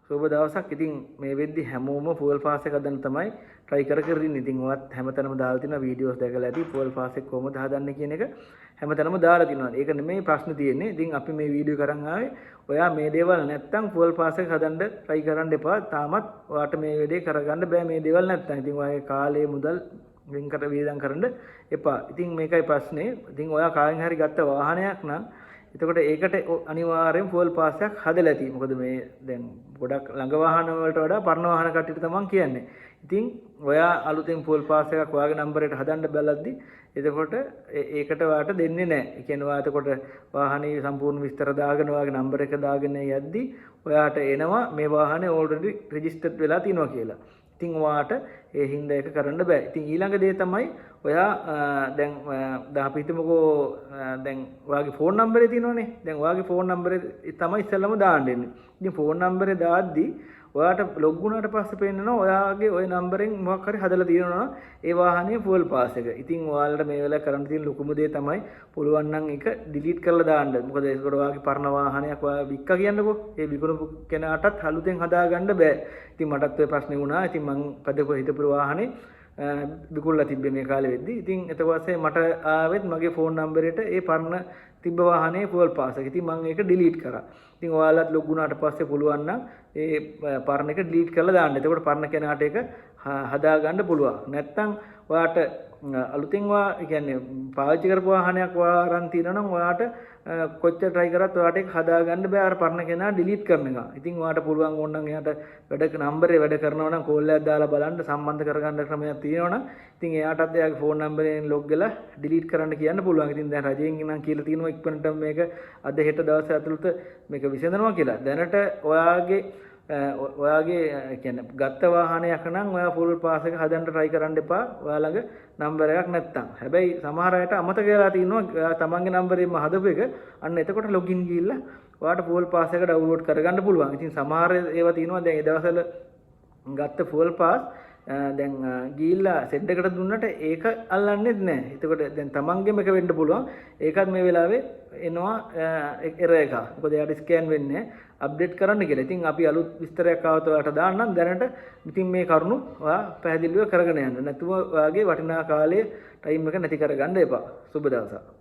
සුබ දවසක්. ඉතින් මේ වෙද්දි හැමෝම ෆුවල් පාස් එක හදන්න තමයි try කර කර ඉන්නේ. ඉතින් ඔයත් හැමතැනම දාලා තියෙන වීඩියෝස් දැකලා ඇති, ෆුවල් පාස් එක කොහොමද හදන්නේ කියන එක හැමතැනම දාලා තියෙනවා. ඒක නෙමෙයි ප්‍රශ්න තියෙන්නේ. ඉතින් අපි මේ වීඩියෝ කරන් ආවේ ඔයා මේ දේවල් නැත්තම් ෆුවල් පාස් එක හදන්න try කරන්න එපා. තාමත් ඔයාට මේ වැඩේ කරගන්න බෑ මේ දේවල් නැත්තම්. ඉතින් ඔයාගේ කාලය, මුදල් වෙන් කර වියදම් කරන්න එපා. ඉතින් මේකයි ප්‍රශ්නේ. ඉතින් ඔයා කාගෙන් හරි ගත්ත වාහනයක් නම් එතකොට ඒකට අනිවාර්යෙන් ෆුවල් පාස් එකක් හදලා ඇති. මොකද මේ දැන් ගොඩක් ළඟ වාහන වලට වඩා පරණ වාහන කට්ටියට තමන් කියන්නේ. ඉතින් ඔයා අලුතෙන් ෆුවල් පාස් එකක් ඔයාගේ නම්බරයට හදන්න බලද්දි එතකොට ඒකට ඔයාට දෙන්නේ නැහැ. ඒ කියන්නේ ඔයා එතකොට වාහනේ සම්පූර්ණ විස්තර දාගෙන, ඔයාගේ නම්බර එක දාගෙන යද්දි ඔයාට එනවා මේ වාහනේ ඕල්රෙඩි රෙජිස්ටර්ඩ් වෙලා තියෙනවා කියලා. ඉතින් ඔයාට ඒ හින්දා ඒක කරන්න බෑ. ඉතින් ඊළඟ දේ තමයි ඔයා දැන් දැන් අපි හිතමුකෝ, දැන් ඔයාගේ ෆෝන් නම්බරේ තියෙනවනේ. දැන් ඔයාගේ ෆෝන් නම්බරේ තමයි ඉස්සෙල්ලම දාන්න එන්නේ. ඉතින් ෆෝන් නම්බරේ දාද්දි ඔයාට ලොග් වුණාට පස්සේ පේනවා ඔයාගේ ඔය නම්බරෙන් මොකක් හරි හදලා තියෙනවා නම් ඒ වාහනේ ෆුවල් පාස් එක. ඉතින් ඔයාලට මේ වෙලාවේ කරන්න තියෙන ලොකුම දේ තමයි පුළුවන් නම් ඒක ඩිලීට් කරලා දාන්න. මොකද ඒකට ඔයාගේ පරණ වාහනයක් ඔයා වික්කා කියන්නකෝ. ඒ විකුණපු කෙනාටත් අලුතෙන් හදාගන්න බෑ. ඉතින් මටත් ඔය ප්‍රශ්නේ වුණා. ඉතින් මං පැදපු හිටපු වාහනේ විකුණලා තිබ්බේ මේ කාලේ වෙද්දි. ඉතින් ඊට පස්සේ මට ආවෙත් මගේ ෆෝන් නම්බරේට ඒ පරණ තිබ්බ වාහනේ ෆුවල් පාස් එක. ඉතින් මං ඒක ඩිලීට් කරා. ඉතින් ඔයාලත් ලොග් වුණාට පස්සේ පුළුවන් නම් ඒ පරණ එක ඩිලීට් කරලා දාන්න. එතකොට පරණ කෙනාට ඒක හදා ගන්න පුළුවන්. නැත්තම් ඔයාට අලුතෙන් ඔයා, ඒ කියන්නේ පාවිච්චි කරපු වාහනයක් ඔයා අරන් තියෙනවා නම් ඔයාට කොච්චර try කරත් ඔයාට ඒක හදා ගන්න බෑ අර පරණ කෙනා ඩිලීට් කරන එක. ඉතින් ඔයාට පුළුවන් ඕන නම් එයාට වැඩ නම්බරේ වැඩ කරනවා නම් කෝල් එකක් දාලා බලන්න, සම්බන්ධ කරගන්න ක්‍රමයක් තියෙනවා නම් ඉතින් එයාටත් එයාගේ ෆෝන් නම්බරෙන් ලොග් වෙලා ඩිලීට් කරන්න කියන්න පුළුවන්. ඉතින් දැන් රජයෙන් නම් කියලා තියෙනවා ඉක්මනට මේක අද හෙට දවස් ඇතුළත මේක විසඳනවා කියලා. දැනට ඔයාගේ ඔයාගේ කියන්නේ ගත්ත වාහනයක් නම් ඔයා ෆුල් පාස් එක හදන්න try කරන්න එපා ඔයා ළඟ නම්බර් එකක් නැත්තම්. හැබැයි සමහර අයට අමතක වෙලා තියෙනවා ඔයා තමන්ගේ නම්බරෙන්ම හදපු එක. අන්න එතකොට ලොගින් ගිහිල්ලා ඔයාට ෆුල් පාස් එක ඩවුන්ලෝඩ් කරගන්න පුළුවන්. ඉතින් සමහර ඒවා තියෙනවා, දැන් ඒ දවස්වල ගත්ත ෆුල් පාස් දැන් ගිහිල්ලා සෙට් එකට දුන්නට ඒක අල්ලන්නෙත් නෑ. එතකොට දැන් තමන්ගේම එක වෙන්න පුළුවන්. ඒකත් මේ වෙලාවේ එනවා එරර් එකක්. මොකද එයාට ස්කෑන් වෙන්නේ නෑ අප්ඩේට් කරන්න කියලා. ඉතින් අපි අලුත් විස්තරයක් ආවොත් ඔයාලට දාන්නම්. දැනට ඉතින් මේ කරුණු ඔයා පැහැදිලිව කරගෙන යන්න. නැතුව ඔයාගේ වටිනා කාලය, ටයිම් එක නැති කරගන්න එපා. සුබ දවසක්.